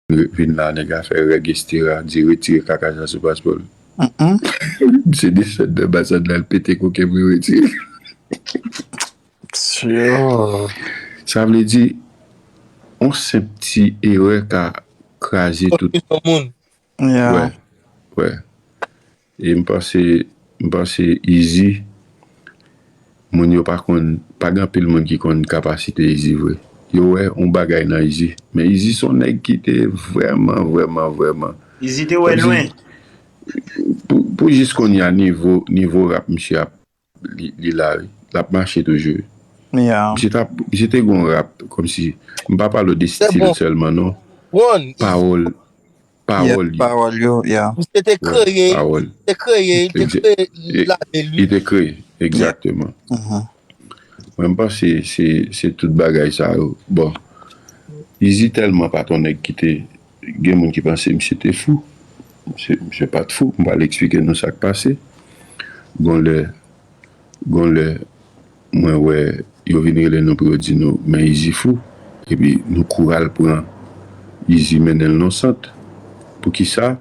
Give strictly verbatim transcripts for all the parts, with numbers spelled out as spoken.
vin la, nèg la fè règ, etsetera, di retire kaka sa sou paspò l. Misye desann nan anbasad la, l pete koken pou yo retire. Sa vle di, yon senp ti erè ka kraze tout. Wè, wè. E m panse, m panse Izi, moun yo pa konn, pa gen anpil moun ki konn kapasite Izi vre. Yo wè yon bagay nan Izi. Men Izi se yon nèg ki te vrèman, vrèman, vrèman. Izi te wè lwen. Pou, pou jis kounye a, nivo, nivo rap misye ap, li, li la, wi. L ap mache toujou, wi. Misye t ap, misye te gen yon rap, kòmsi, m pa pale w de stil sèlman, non. Pawòl, pawòl li. Pawòl yo, yeah. Misye te kreye, te kreye, li te kreye lavi li. Li te kreye, egzakteman. Mwen, m panse se, se tout bagay sa yo. Bon, Izi tèlman pa t yon nèg ki te, gen moun ki panse misye te fou. Misye, misye pa t fou. M pral eksplike nou sa k pase. Gon lè, gon lè, mwen wè yo vin rele nou pou yo di nou, men Izi fou. Epi nou kouri al pran Izi mennen l nan sant. Poukisa?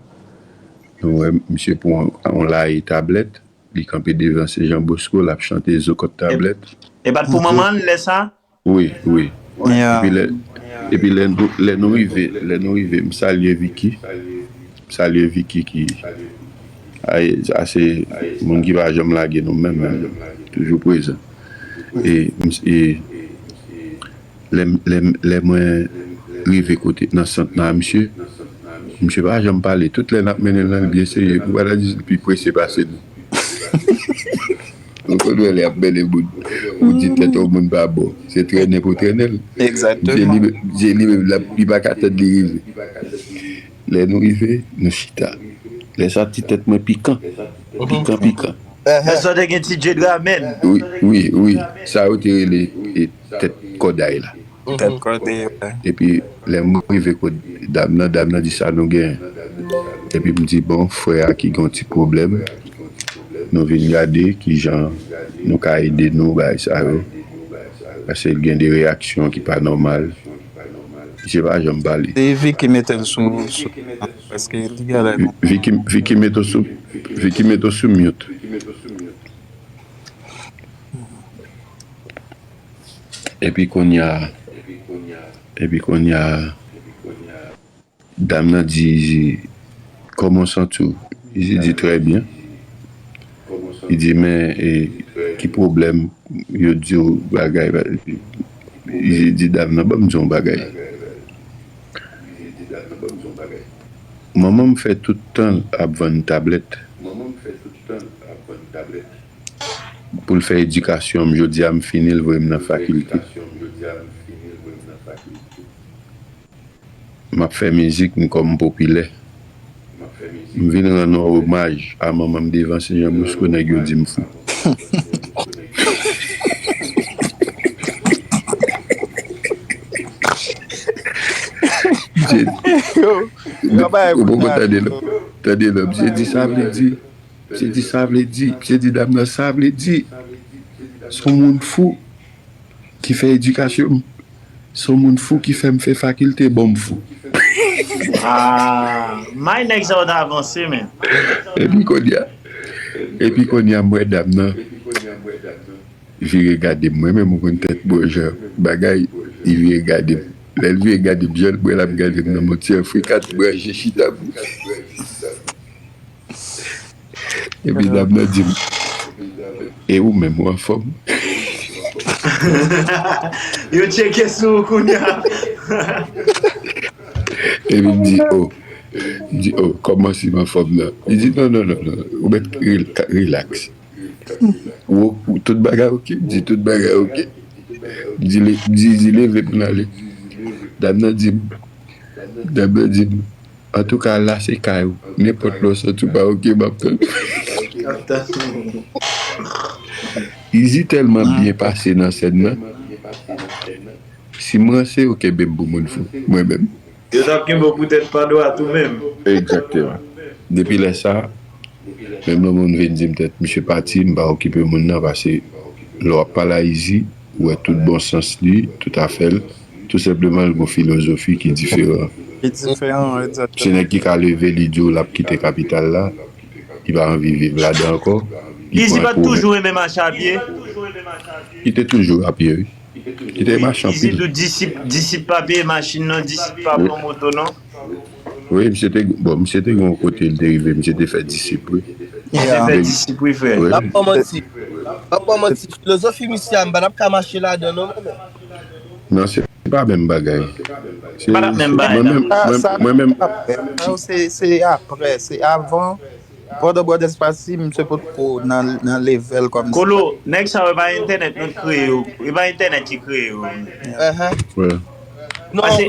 Nou wè misye pran yon laye tablèt, li kanpe devan se Jan Bosko, l ap chante zo kòt tablèt. E pa t pou manman l lè sa? Wi, wi. Epi lè, epi lè nou, lè nou rive, lè nou rive, m salye Vicky. M salye Vicky ki, ay, sa se moun ki pa janm lage nou menm, menm. Toujou prezan. E, m, e lè, lè, lè mwen rive kote, nan sant nan a misye, misye pa janm pale. Tout lè n ap mennen l nan, l byen serye. Ou pa ta di l pi prese pase nou. Ou konn wè lè y ap mennen moun. Ou di tèt yon moun pa bon. Se trennen pou trennen l. Egzakteman. Misye li menm, misye li menm, l ap, li pa ka tann li rive. Lè nou rive, nou chita. Lè sa ti tèt mwen pikan. Pikan, pikan. Lè sa te gen ti je dramèn. Wi, wi, wi. Sa yo te rele, e, tèt kòday la. Tèt kòday, wi. Epi lè m rive kot dam nan, dam nan di sa nou genyen. Epi m di, bon, frè a ki gen yon ti pwoblèm, nou vin gade kijan nou ka ede nou, bagay sa yo. Paske l gen de reyaksyon ki pa nòmal. Misye pa janm pale. Se Vicky ki mete l sou, sou, paske li genlè. Vicky, Vicky mete w sou, Vicky mete w sou mute. Epi kounye a, epi kounye a, dam nan di Izi, kòman w santi w? Izi di, trè byen. Li di, men, e, ki pwoblèm yo di w bagay? Izi di dam nan, ban m di w yon bagay. Manman m fè tout tan l ap vann tablèt. Pou l fè edikasyon m, jodi a m fini, l voye m nan fakilte. M ap fè mizik, m kòm m popilè. M vin rann yon omaj a manman m devan se Jan Bosko, nèg yo di m fou. Yo, ou poko tande non. Tande non, misye di sa vle di. Misye di sa vle di. Misye di dam nan sa vle di. Se yon moun fou ki fè edikasyon m. Se yon moun fou ki fè m fè fakilte, bon, m fou. Ah, may nèg sa yo ta avanse, men. Epi kounye a, epi kounye a, m wè dam nan vire gade m. Mwen menm, ou konn tèt mwen, jan bagay, li vire gade m. Lè l vire gade m, jan l wè l ap gade m nan, mon ti an frekan branche chita pou. Epi dam nan di m, e ou menm, ou anfòm? Yo tcheke sou ou kounye a. Epi m di, o. M di, o, kòman si m anfòm nan? Li di, non, non, non, non, ou mèt rel-, rilaks. Ou, ou, tout bagay oke? M di, tout bagay oke. M di, le-, m di, di leve pou n ale. Dam nan di m, dam nan di m, antouka, la se kay ou. Nenpòt lè w santi w pa oke, m ap tann ou. Izi tèlman byen pase nan sèn nan. Si m ranse, yo kenbe m pou moun fou, mwen menm. Yo t ap kenbe w pou tèt pa dwat ou menm. Egzakteman. Depi lè sa, menm lè moun vin di m tèt misye pati, m pa okipe moun nan, paske lè w ap pale a Izi, ou wè tout bon sans li, tout afè l, tou senpleman l gon filozofi ki diferan Li diferan, egzakteman. Se nèg ki ka leve, li di w l ap kite kapital la, li pa anvi viv ladan ankò. Izi pa toujou renmen mache a pye. Li te toujou a pye, wi. Li te mache Izi anpil. Tou disip, disip pa peye machin nan, disip pa pran moto nan. Wi, misye te, bon, misye te gen yon kote li te rive, misye te fè disip, wi. Misye fè disip, wi, frè. Wi. M ap ba w manti. M ap ba w manti. Filozofi misye a, m pa t ap ka mache ladan, non, mwen menm. Non, se pa menm bagay. Se Pa t ap menm bagay, mwen non. menm, Sa, mwen, sa, mwen menm. Sa, se, se apre, se avan. Pandan Brothers Pasi, misye potko nan, nan level kòmsi. Kolo, nèg sa yo pa entènèt mwen kreye yo. E pa entènèt ki kreye yo. Ahan. Wi. Non, Pase